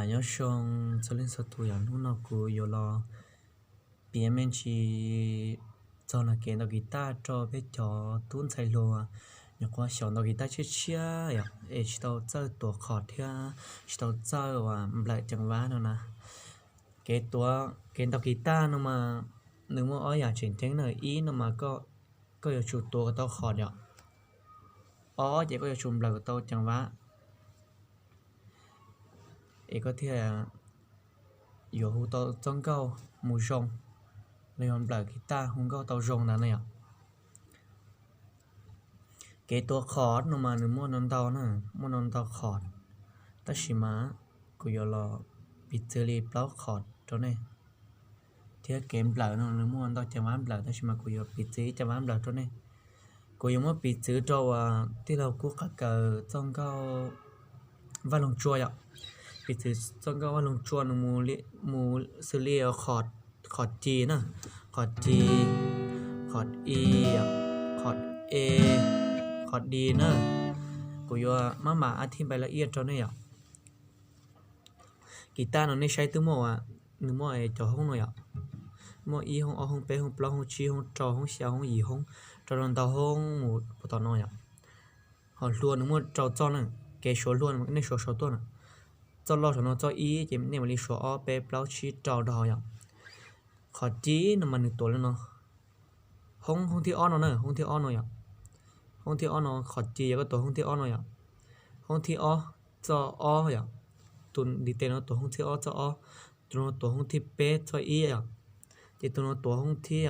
Nyob zoo txhua leej txhua tus, yog hnub no kuv yuav los piav me ntsis txog nws kev ntaus kiv taj rau peb cov tub ntxhais hluas. Nyuam qhuav xyaum ntaus kiv taj tshiab tshiab yom, es tsis tau txawj tuav qhov thiab tsis tau txawj uas nplawm ceev vab no na. Kev tuav, kev ntaus kiv taj no mas nws muaj ob yam tseem ceeb na. Ib no mas koj yuav tsum tuav kom tau qhov yom. Ob ces koj yuav tsum nplawm kom tau ceev vab, es koj thiaj yuav hu tau txoj nkauj mus zoo, los yog nplawm kiv taj hu nkauj tau zoo ntawd na yom. Kev tuav qhov no mas nws muaj ntau ntau na, muaj ntau ntau qhov, tab sis mas kuv yuav los piv txwv li plaub qhov rau nej. Thiab kev nplawm no nws muaj ntau ceev vab nplawm, tab sis mas kuv yuav piv txwv ib ceev vab nplawm rau nej. Kuv yuav muab piv txwv rau uas tij laug Kub Qav Kaws txoj nkauj Vaj Loog Tsua yom. Piv txwv txoj nkauj Vaj Loog Tsua nws mus xws li qhov ci na, qhov ci, qhov i, qhov e, qhov di na. Kuv yuav maj mam ab thib npai la iaj rau nej yom. Kiv taj no nej saib twb muaj, nws muaj cov hoob no yom. Muaj ib hoob, ob hoob, peb hoob, plaub hoob, tsib hoob, rau hoob, xya hoob, yim hoob, rau ntau hoob mus puag tom no yom. Ho hlua nws muaj rau txoj na, kev suav hlua nej suav saum tuaj na. Txoj loj saum no txoj ib ces nej mam li suav ob, peb, plaub, tsib, rau rau hauv yom. Qhov ci no mas nws tuav li no. Hoob, hoob thib ob no na, hoob thib ob no yom. Hoob thib ob no qhov ci yog koj tuav hoob thib ob no yom. Hoob thib ob txoj ob yom. Tus ntiv tes no tuav hoob thib ob txoj ob, tus no tuav hoob thib peb txoj ib yom. Ces tus no tuav hoob thib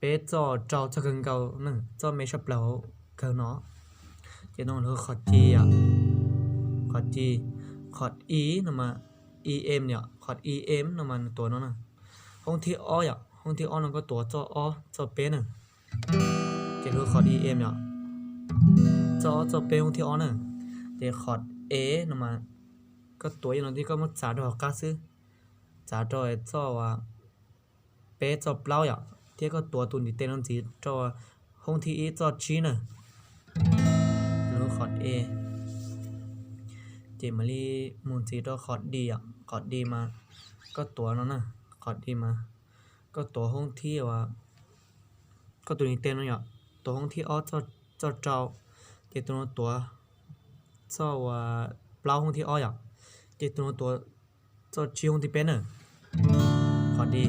peb txoj rau txoj kawg nkaus na, txoj me sab plaws kawg no. Ces no lawv qhov ci yom, qhov ci, qhov i no mas i em yom, qhov i em no mas nws tuav no na. Hoob thib ob yom, hoob thib ob no koj tuav txoj ob txoj peb na. Ces lawv qhov i em yom, txoj ob txoj peb hoob thib ob na. Ces qhov e no mas koj tuav yog no thiab koj muab txav rau hauv qab xwb, txav rau txoj peb txoj plaub yom, thiab koj tuav tus ntiv tes no ntxiv rau hoob thib ib txoj tsib na. Lub qhov e, ces mam li mus ntxiv rau qhov di yom, qhov di mas koj tuav no na, qhov di mas koj tuav hoob thib, koj tus ntiv tes no yom, tuav hoob thib ob txoj rau, ces tus no tuav txoj plaub hoob thib ob yom, ces tus no tuav txoj tsib hoob thib peb na. Qhov di.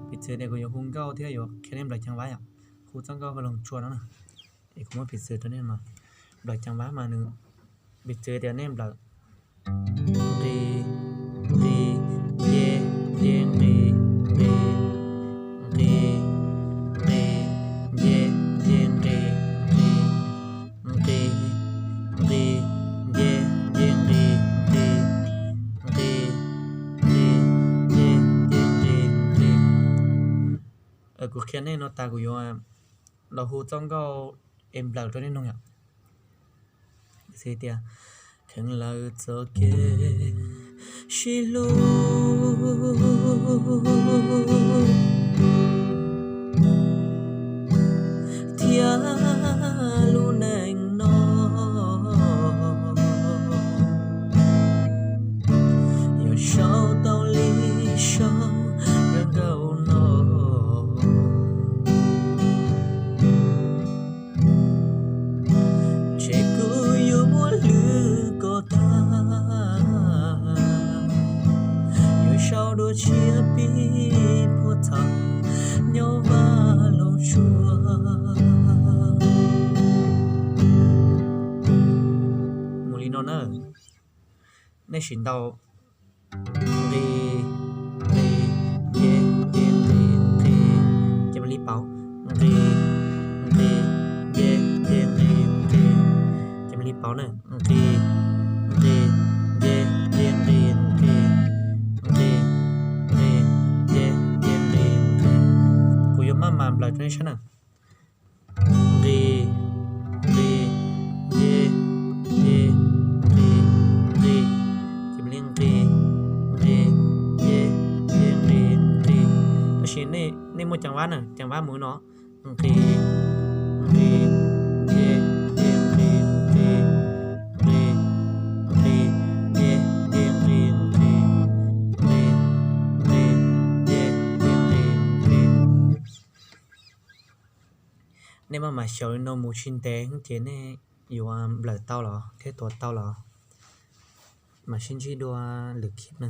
Piv txwv tias kuv yuav hu nkauj thiab yuav qhia nej nplawm ceev vab yom, hu txoj nkauj Vaj Loog Tsua no na. Es kuv muab piv txwv rau nej no, nplawm ceev vab mas nws, piv txwv tias nej nplawm nqis, nqis, nce, nce, nqis, nqis, nqis, nqis, nce, nce, nqis, nqis, nqis, nqis, nqis, nce, nce, nqis, nqis, nqis, nqis, nce, nce, nqis, nqis. Kuv qhia nej no tas kuv yuav los hu txoj nkauj es nplawm rau nej mloog yom. Tias kheev lawm txoj kev sib hlub thiab lub neej no, yog sau tau li sau nkauj no, ces kuv yuav muab hlwb kom tag, yuav sau dua tshiab pib puag thaum nyob Vaj Loog Tsua. Mus li no na, nej sim ntaus nqis, nqis, nce, nce, nqis, nqis, ces mam li pauv, nqis, nqis, nce, nce, nqis, nqis, ces mam li pauv na, nqis, nqis, nce, nce, nqis, nqis, nqis, nqis, nce, nce, nqis, nqis. Kuv yuav maj mam nplawm rau nej saib na. Nqis, nqis, nce, nce, nqis, nqis, ces mam li nqis, nqis, nce, nce, nqis, nqis. Tab sis nej muaj ceev vab na, ceev vab mus no, nqis, nqis, nce, nce, nqis, nqis, nqis, Nej maj mam xyaum li no mus tsis ntev ces nej yuav nplawm tau los thiab tuav tau los. Mam sib ntsib dua lwm clip na.